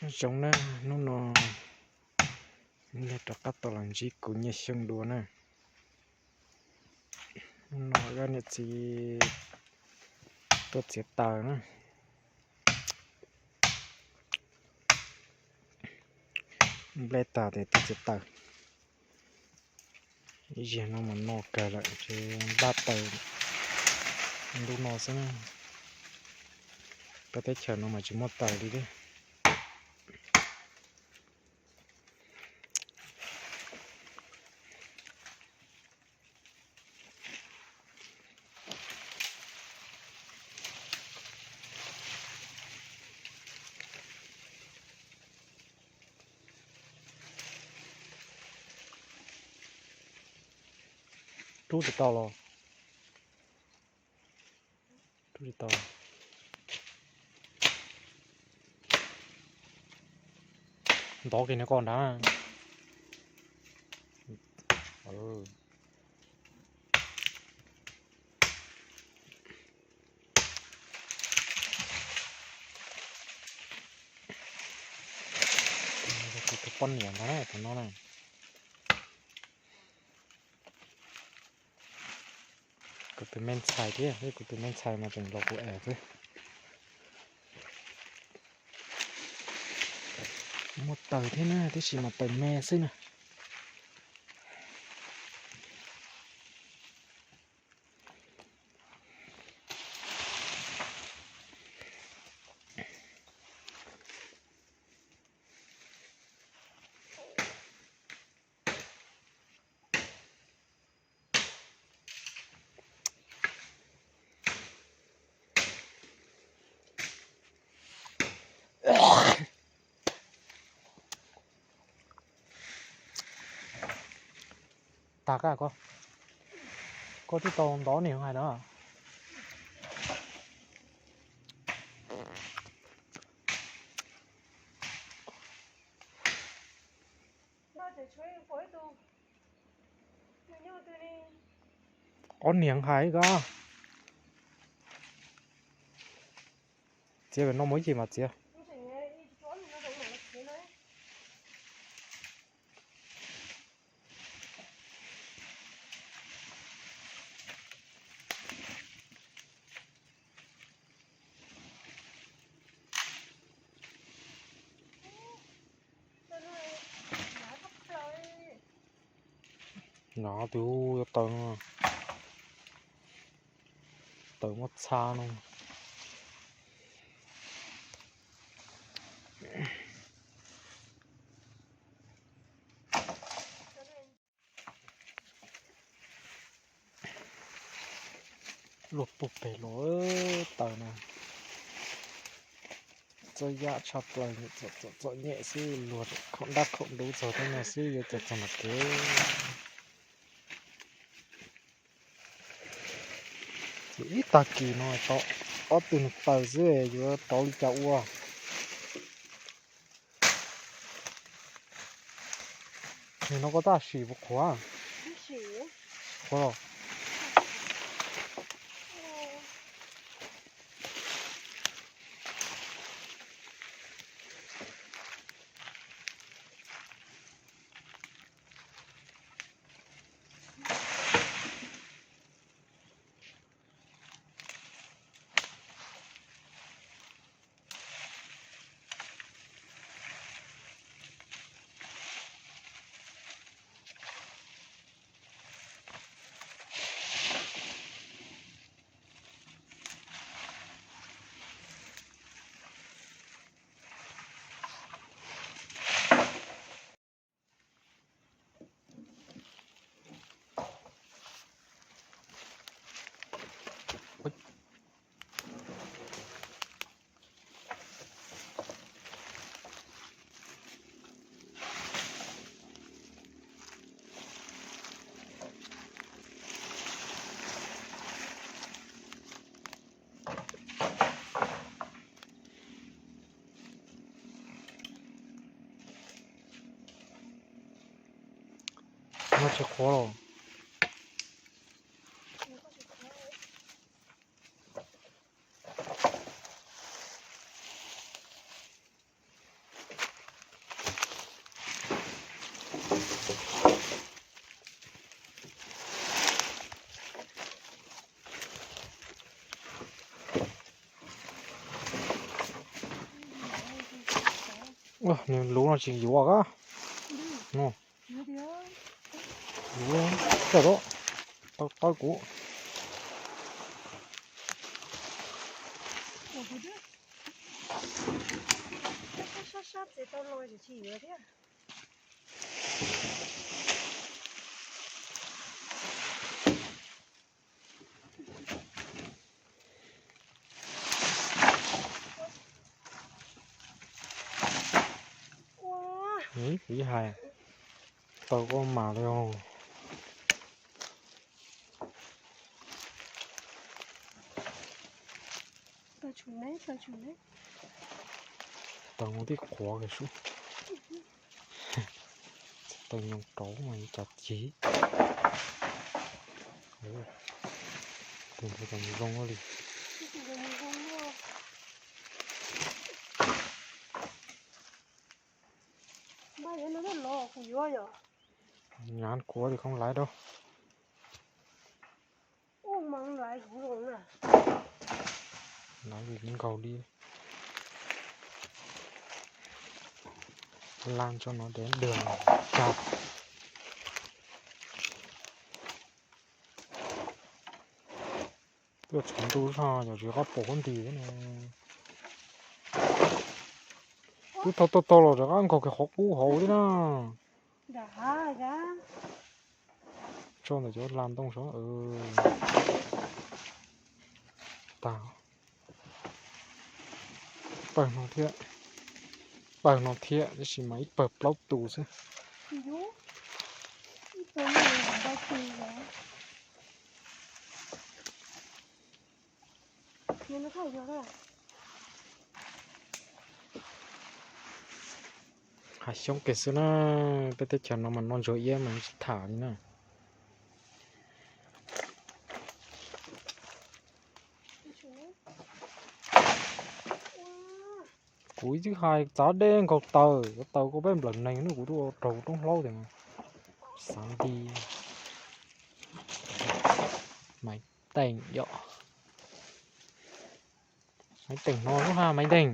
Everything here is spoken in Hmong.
Zoo na, hnub no nej rov qab tau los ntsib kuv Nyiaj Xyooj dua na. Hnub no wb niam txiv tuaj txiav taws na. Nplej tag ces tuaj txiav taws. Ib zaug no mas no kawg lawm, npaj taws ntu no xwb na. Peb teb chaws no mas tsis muaj taws li thiab. Rub tsis tau los? Rub tsis tau. Ntov kiag nws kom nrad. Kuv tus poj niam ntag na, tus no na. Kuv tus me ntxhais thiab, kuv tus me ntxhais mas tseem los kuv es xwb. Muaj taws thiab na, tiam sis mas taws me xwb na. Tag koj, koj twb tau ntov niag hais na. Ob niag hais koj. Txiav no mus ib chim mas txiav. No tus yuav taws, taws muab txha no. Luaj puag pem los taws na. Txawj yam tshaj plaws, txom nyem xwb, luag khaum dab khaum ntub txog tej no xwb yuav txog txog nram kev. Ces ib tag kis no tau ob tug nws taws xwb yuav rauv li cas ua. Nim no koj tab sis puas qhuav? Qhuav los? No tsis qhuav los? Nws luv no tsis yuav a. No, yuav tawm los, tau qawb kuv. Sab sab txev tau los tsis yuav thiab. Kuv hais, tau koj mas li os. Tau mus tib qhuav kiag sub. Tau nyoos rauv mas cas cig. Tus ntawd zoo li. Nyab kuv li khoob laiv rau. Laiv li nkaus li. Lan tso no dev dwg tag. Tuaj tsaus ntuj zog yog tsis qab pom huab nti thiab ne. Twb tau tau tau los rov qab nkaug kiag qhov qub hauv thiab na. Tso ntawm cov lan ntoo saud. Tag. Pawg no thiab, pawg no thiab tab sis mas ib pawg plaub tus xwb. Hav xyoob kiag xwb na, peb teb chaws no mas noj ntsuag iab mas tsis tham li na. Kuv twb hais txav dej nkaus taws, yuav taws koj peb nplawm neeg no kuv twb ua raug roob hlaub tias xav nti. Maiv teem yom. Maiv teem no lub ha maiv teem.